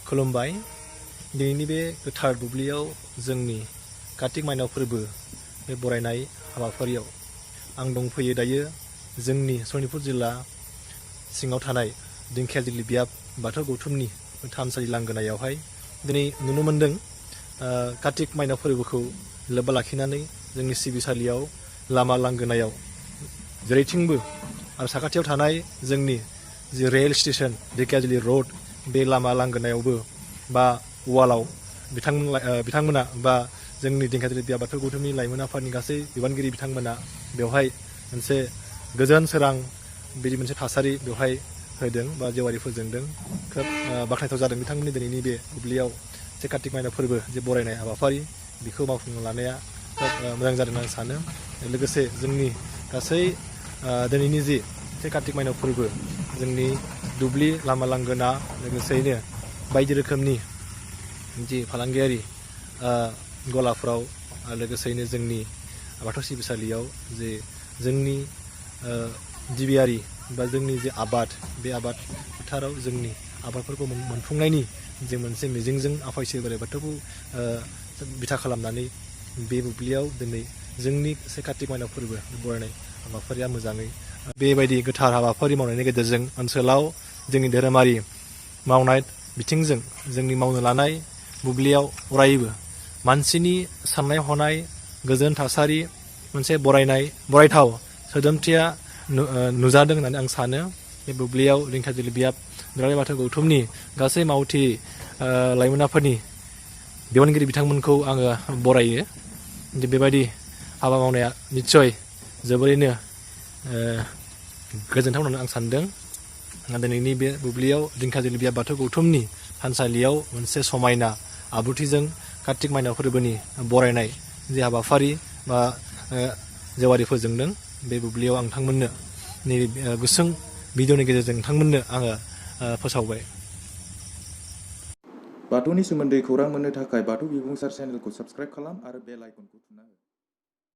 खुलुमबाय। दिनैनि बे गोथार दुब्लियाव जोंनि कार्तिक माइनाव फोरबो बे बरायनाय हाबाफारियाव आं दंफैयो दायो जोंनि सनितपुर जिल्ला सिङाव थानाय दिंखियाजुलि बियाब बाथौ गौथुमनि थानसालि लांगोनायावहाय दिनै नुनो मोन्दों कार्तिक माइनाव फोरबोखौ लोब्बा लाखिनानै जोंनि सिबिसालियाव लामा लांगोनायाव जेरैथिंबो आरो साखाथियाव थानाय जोंनि जि रेल स्टेशन दिंखियाजुलि रोड बे लामा लांगोनायावबो बा वालाव बिथांमोना बा जोंनि दिंखियाजुलि बियाब बाथौ गौथुमनि लाइमोन आफादनि गासै बिबानगिरि बिथांमोना बेवहाय मोनसे गोजोन सोरां बिदि मोनसे थासारि बेवहाय होदों बा जेवारि फोजोंदों। खोब बाख्नायथाव जादों बिथांमोननि दिनैनि बे दुब्लियाव जे कार्तिक माइनाव फोरबो जे बरायनाय हाबाफारि बेखौ मावफुंनो लानाया खोब मोजां जादों आं सानो। लोगोसे जोंनि गासै दिनैनि जि कार्तिक माइनाव फोरबो जोंनि दुब्लि लामा लांगोना लोगोसेयैनो बायदि रोखोमनि जि फालांगियारि गलाफ्राव लोगोसेयैनो जोंनि बाथौ सिबिसालियाव जे जोंनि जिबियारि बा जोंनि जे आबाद बे आबाद फोथाराव जोंनि आबादफोरखौ मोनफुंनायनि जे मोनसे मिजिंजों आफा इसोर बोराइ बाथौखौ बिथा खालामनानै बे बुब्लियाव दिनै जोंनि कार्तिक माइनाव फोरबो बरायनाय हाबाफारिया मोजाङै बेबायदि गोथार हाबाफारि मावनायनि गेजेरजों ओनसोलाव जोंनि धोरोमारि मावनाय बिथिंजों जोंनि मावनो लानाय बुब्लियाव अरायबो मानसिनि साननाय हनाय गोजोन थासारि मोनसे बरायथाव सोदोमथिया नुजादों होननानै आं सानो। बे बुब्लियाव दिंखियाजुलि बियाब दुलाराय बाथौ गौथुमनि गासै मावथि लाइमोन आफादनि बिबानगिरि बिथांमोनखौ आङो बरायो। बेबायदि हाबा मावनाया निस्सय जोबोरैनो गोजोनथाव होननानै आं सानदों। दिनैनि बे बुब्लियाव दिंखियाजुलि बियाब बाथौ गौथुमनि थानसालियाव मोनसे समायना आब्रुथिजों कार्तिक माइनाव फोरबोनि बरायनाय जे हाबाफारि बा जेवारि फोजोंदों बे बुब्लियाव आं नोंथांमोननो नैबे गुसुं भिडिअनि गेजेरजों नोंथांमोननो आङो फोसावबाय। बाथौनि सोमोन्दै खौरां मोननो थाखाय बाथौ बिबुंसार चेनेलखौ साबस्क्राइब खालाम आरो बेल आइकनखौ थुना हो।